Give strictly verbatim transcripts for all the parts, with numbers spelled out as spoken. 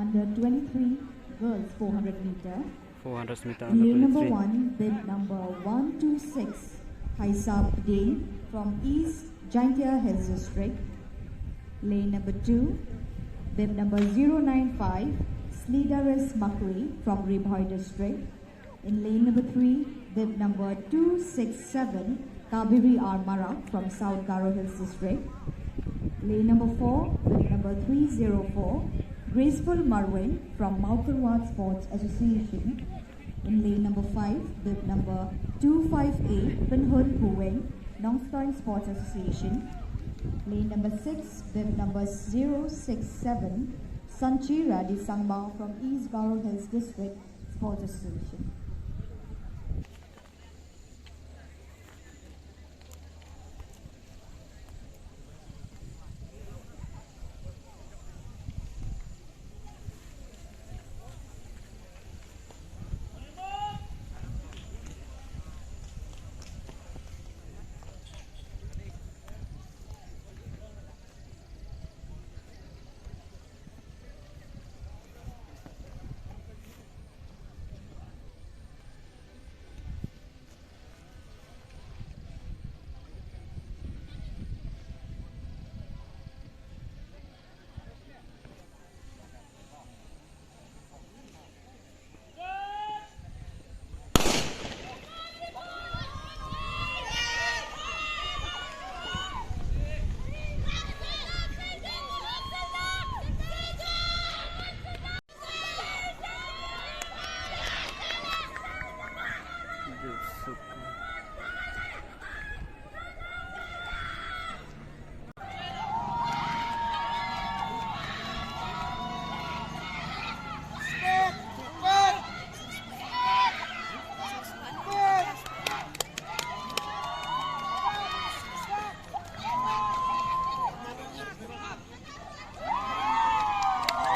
Under twenty-three girls four hundred meter. Four hundred meter under twenty-three. Lane number one, bib number one two six, Haisab Deng from East Jaintia Hills District. Lane number two, bib number zero nine five, Slidaris Makri from Ri Bhoi District. In lane number three, bib number two six seven, Kabiri R Marak from South Garo Hills District. Lane number four, bib number three zero four, Graceful Marwin from Mawkyrwat Sports Association. In lane number five, bib number two five eight, Pynhun Puweng, Nongstoin Sports Association. Lane number six, bib number zero six seven, Sanchi Radhi Sangma from East Garo Hills District Sports Association.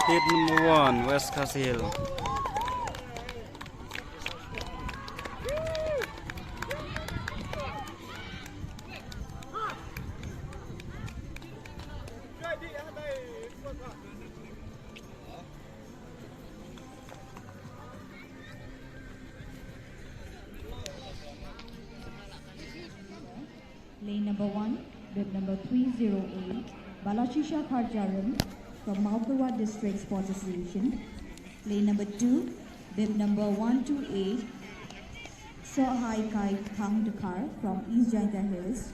Heat number one, West Khasi Hills. Lane number one, bib number three zero eight, Balashisha Kharjarum from Mawkyrwat District Sports Association. Lane number two, bib number one two eight, Sohai Kai Thang Dkhar from East Jaintia Hills.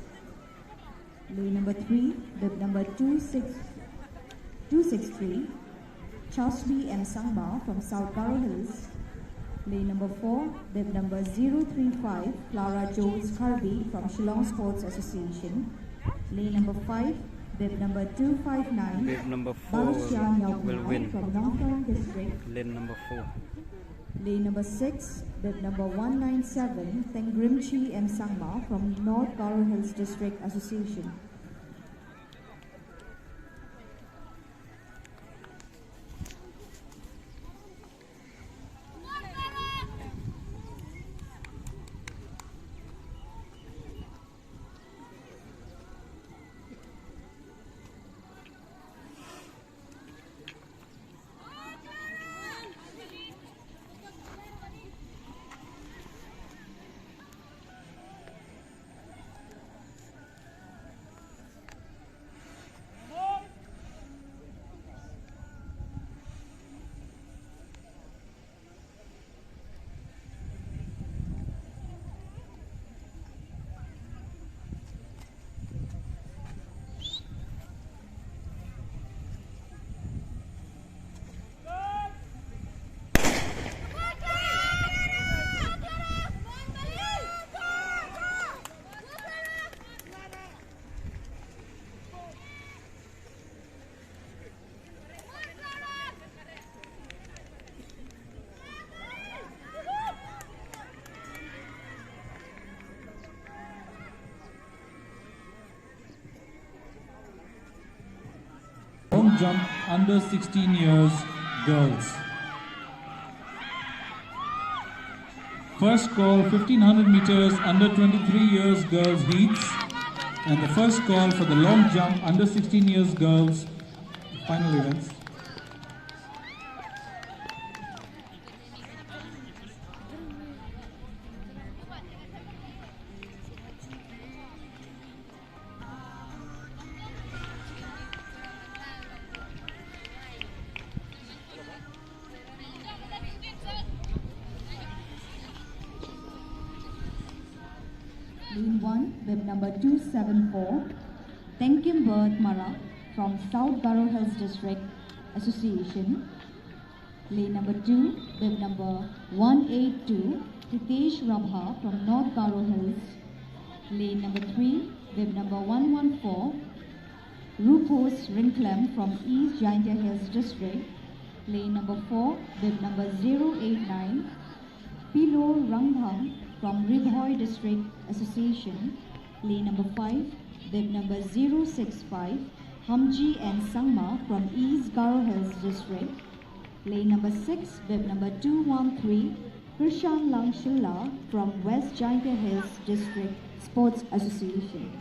Lane number three, bib number two six, two six three, Chasbi M Sangma from South Garo Hills. Lane number four, bib number zero three five, Clara Jones Karbi from Shillong Sports Association. Lane number five, bib number two five nine, Bib number four Balusha will, will Nyawnai win. From Nongstoin District. Lane number four. Lane number six, bib number one nine seven, Tengrimchi M Sangma from North Garo Hills District Association. Long jump under sixteen years girls. First call, fifteen hundred meters under twenty-three years girls heats, and the first call for the long jump under sixteen years girls final events. Lane one, bib number two seven four, Tengkimbert Marak from South Garo Hills District Association. Lane number two, bib number one eight two, Hitesh Rabha from North Garo Hills. Lane number three, bib number one one four, Rupos Ringklem from East Jaintia Hills District. Lane number four, bib number zero eight nine, Pilo Rangbhang from Ri Bhoi District Association. Lane number five, bib number zero six five, Hamji N Sangma from East Garo Hills District. Lane number six, bib number two one three, Krishan Lang Shylla from West Jaintia Hills District Sports Association.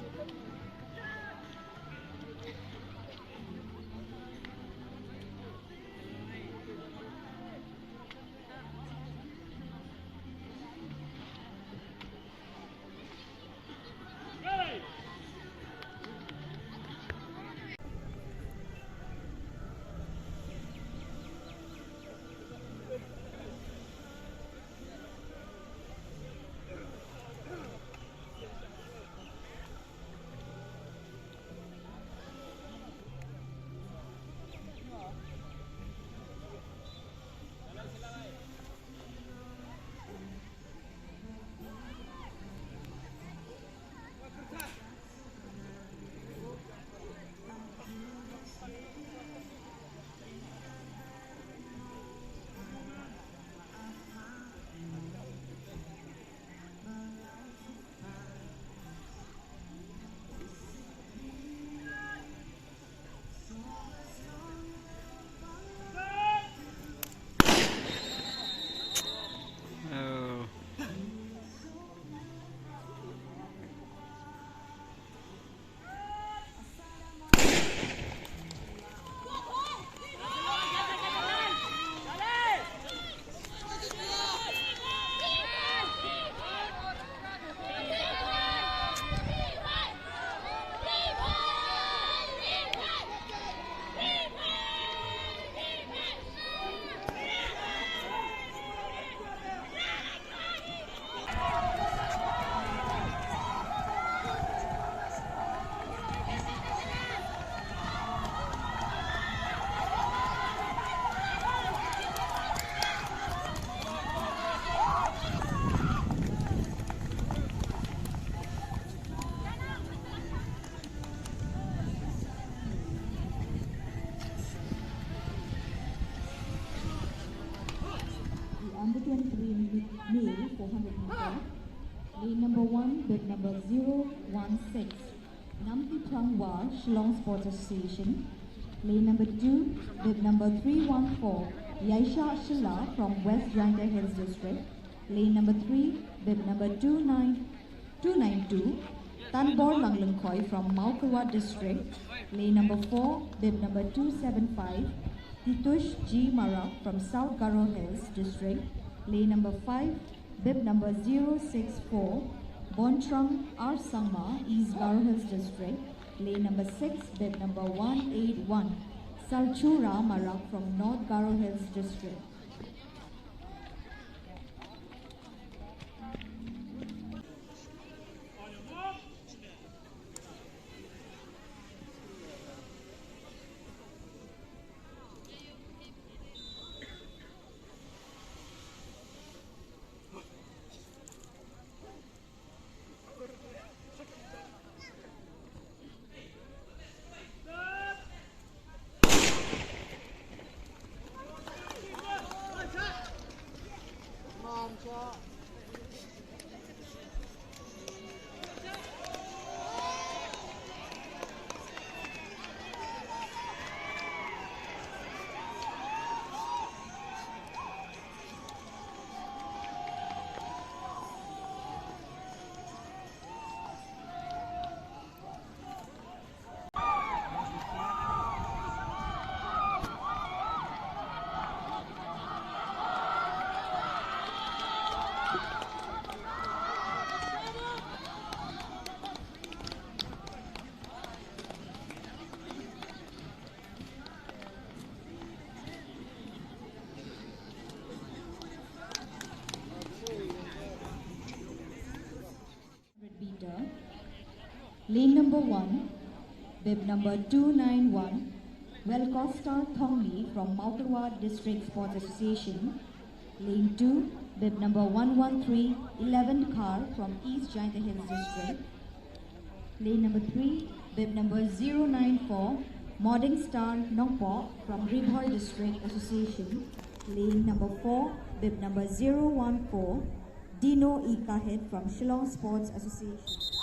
The under twenty-three male four hundred meter. Lane number one, bib number zero one six, Namti Prangwa, Shillong Sports Association. Lane number two, bib number three one four, Yaisha Shylla from West Jaintia Hills District. Lane number three, bib number two nine two nine two, Tanbor Langlyngkhoi from Mawkyrwat District. Lane number four, bib number two seven five, Titush G Marak from South Garo Hills District. Lane number five, bib number zero six four, Bontrang R Sangma, East Garo Hills District. Lane number six, bib number one eight one, Salchura Marak from North Garo Hills District. Lane number one, bib number two nine one, Welcostar Thongni from Mawkyrwat District Sports Association. Lane two, bib number one one three, eleven Khar from East Jaintia Hills District. Lane number three, bib number zero nine four, Morning Star Nongpoh from Ri Bhoi District Association. Lane number four, bib number zero one four, Dino E Kahit from Shillong Sports Association.